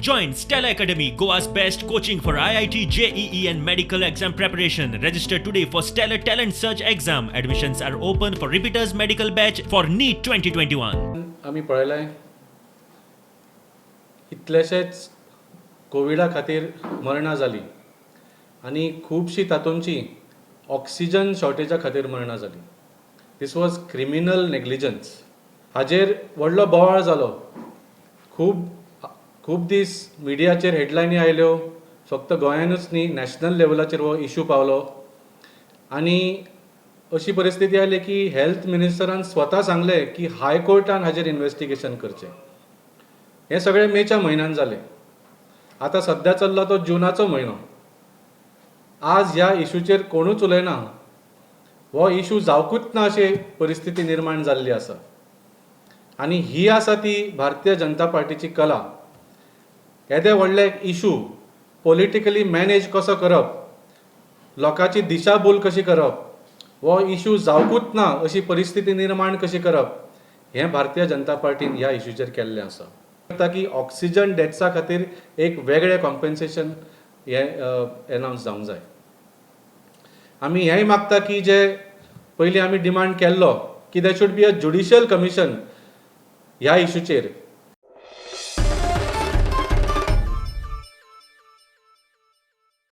Join Stellar Academy, Goa's best coaching for IIT, JEE, and medical exam preparation. Register today for Stellar Talent Search exam. Admissions are open for repeaters medical batch for NEET 2021. आमी पळयलें, कितलेशेच कोविडा खातीर मरणां जालीं आनी खुबशीं तातूंतची oxygen शॉर्टेजा खातीर मरणां जालीं. This was criminal negligence. हाजेर व्हडलो बोवाळ जालो. खूब खूब दीस मिडियाचेर हेडलायनी आयल्यो. फक्त गोंयानूच न्ही, नॅशनल लेवलाचेर हो इशू पावलो आनी अशी परिस्थिती आयली की हेल्थ मिनिस्टरान स्वता सांगलें की हायकोर्टान हाजेर इन्वेस्टिगेशन करचें. हें सगळें मेच्या म्हयन्यान जालें. आतां सद्या चल्ला तो जुनाचो म्हयनो. आज ह्या इशूचेर कोणूच उलयना. हो इशू जावकूच ना अशी परिस्थिती निर्माण जाल्ली आसा आनी ही आसा ती भारतीय जनता पार्टीची कला. येदे व्हडले इशू पॉलिटिकली मॅनेज कसो करप, लोकांची दिशाभूल कशी करप, हो इशू जावकूच ना अशी परिस्थिती निर्माण कशी करप, हें भारतीय जनता पार्टीन ह्या इशूचेर केल्लें आसा की ऑक्सिजन डेथ्सा खातीर एक वेगळें कॉम्पेन्सेशन हें एनावन्स जावंक जाय. आमी हेंय मागता की जे पयलीं आमी डिमांड केल्लो की there should be a judicial commission ह्या इशूचेर.